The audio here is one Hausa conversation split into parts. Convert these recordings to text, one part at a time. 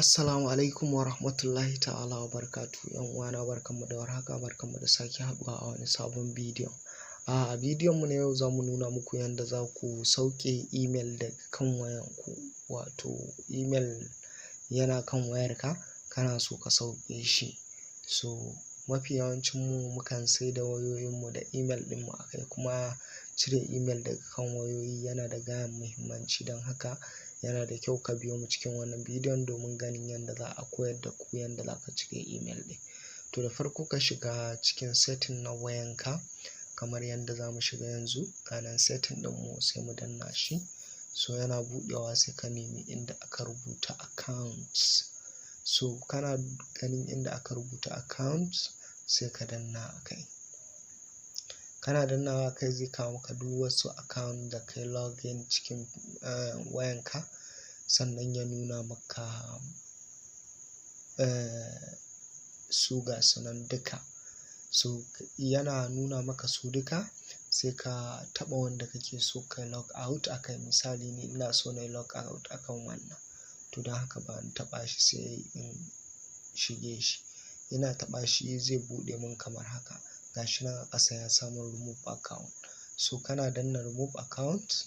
Assalamu alaikum wa rahmatullahi ta'ala wa barakatuhu. ‘Yan uwana, barkanmu da warhaka, barkanmu da sake haɗuwa a wani sabon bidiyon. A bidiyon mu na yau, za mu nuna muku yanda za ku sauke email daga kan wayanku, wato email yana kan wayarka, kana so ka sauke shi. So mafi yawancin mu mukan saida wayoyin mu da email ɗin mu a kai, kuma cire email daga kan wayoyi yana da gayan muhimmanci. Don haka yana da kyau ka biyo mu cikin wannan bidiyon domin ganin yanda za a koyar da ku yanda za ka cire email ɗin. To, da farko ka shiga cikin setting na wayanka kamar yanda za mu shiga yanzu. Ga nan setting ɗin mu, sai mu danna shi. So yana buɗewa, sai ka nemi inda aka rubuta "accounts". So kana ganin inda aka rubuta "accounts", sai ka danna a kai. Kana dannawa kai, zai kawo maka duk wasu account da kai login cikin wayanka, sannan ya nuna maka su, ga su nan duka. So yana nuna maka su duka, sai ka taɓa wanda kake so ka log out a kai. Misali, ni ina so nayi log out akan wannan. To don haka bari in taɓa shi, sai in shige shi. Ina taɓa shi, zai buɗe mun kamar haka. Ga shi nan a ƙasa ya samun "remove account". So kana danna "remove account",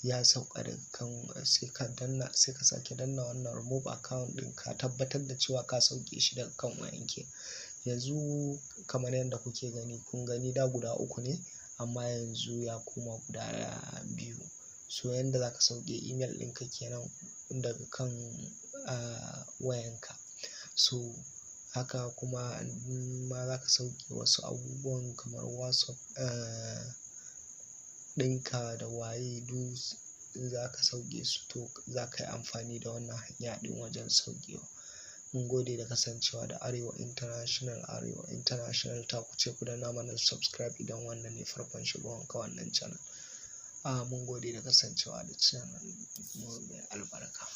ya sauka daga kan. Sai ka danna, sai ka sake danna wannan "remove account" ɗin, ka tabbatar da cewa ka sauke shi daga kan wayan ke. Yanzu kamar yadda kuke gani, kun gani, da guda uku ne, amma yanzu ya koma guda biyu. So yanda za ka sauke email ɗinka kenan daga kan wayanka. So haka kuma in ma za ka sauke wasu abubuwan kamar WhatsApp ɗinka da waye duk in za ka sauke su, to za ka yi amfani da wannan hanya ɗin wajen saukewa. Mun gode da kasancewa da Arewa International. Arewa International ta ku ce, ku danna mana subscribe idan wannan ne farkon shigowanka wannan channel. Mun gode da kasancewa da channel mu mai albarka.